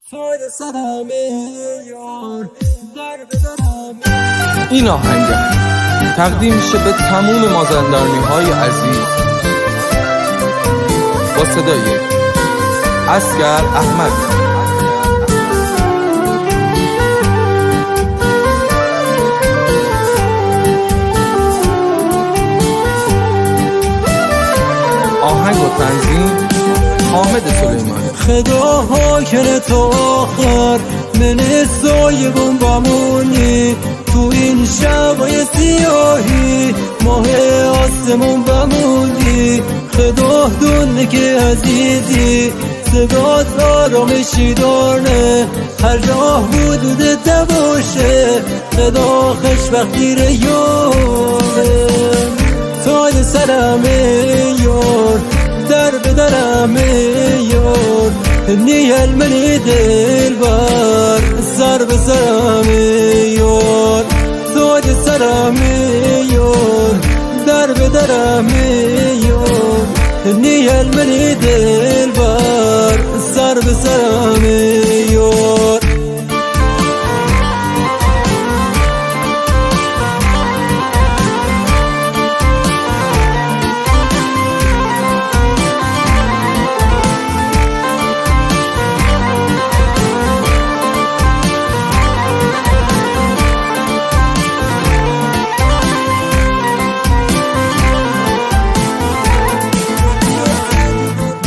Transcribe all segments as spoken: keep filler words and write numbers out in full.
این آهنگ تقدیم می‌شه به تموم مازندرانی‌های عزیز. با صدای اصغر احمد. آهنگ و تنظیم حامد سلیمانی. خدا حاکم تا آخر، من سایبون بمونی، تو این شبای سیاهی، ماه آسمون بمونی. خدا دونه که عزیزی، صدات آرامشی داره، هر راه وجودت باشه، خدا خوشبختی ره یاره. تاج سرم ای یار، در به درم ای یار، نیل منی دلبر، سر به سرم ای یار. تاج سرم ای یار، در به درم ای یار، نیل منی دلبر، سر به سرم ای یار.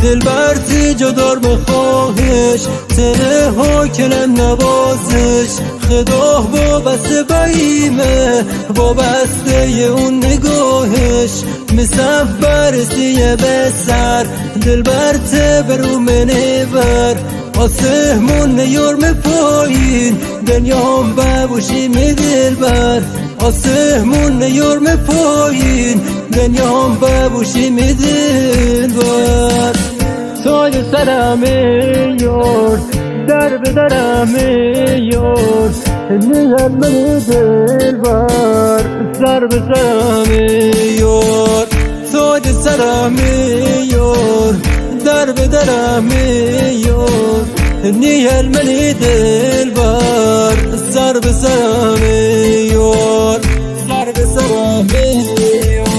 دلبر تی جا دار به خواهش، تنها کنم نوازش. خدا وابسته به ایمه، وابسته اون نگاهش. می سقف برسه به سر، دلبر ته برو منی ور. آسمون نیار می پایین، دنیام ببوشی می دلبر. آسمون نیار می پایین، دنیام ببوشی می دلبر. تاج سرم ای یار، در به درم ای یار، نیل منی دلبر، سر به سرم ای یار. تاج سرم ای یار، در به درم ای یار، نیل منی دلبر، سر به سرم ای یار، سر به سرم ای یار.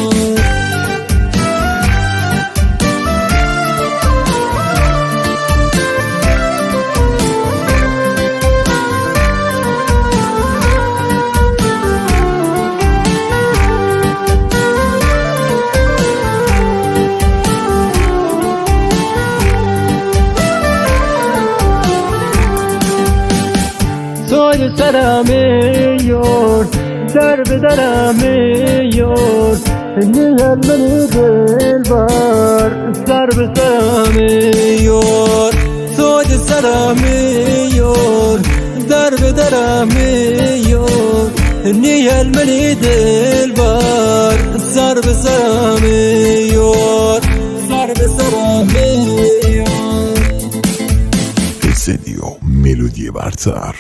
تاج سرم ای یار، در به درم ای یار، نیل منی دلبر، سر به سرم ای یار. تاج سرم ای یار، در به درم ای یار، نیل منی دلبر، سر به سرم ای یار، سر به سرم ای یار. Esedio, melodie barcar.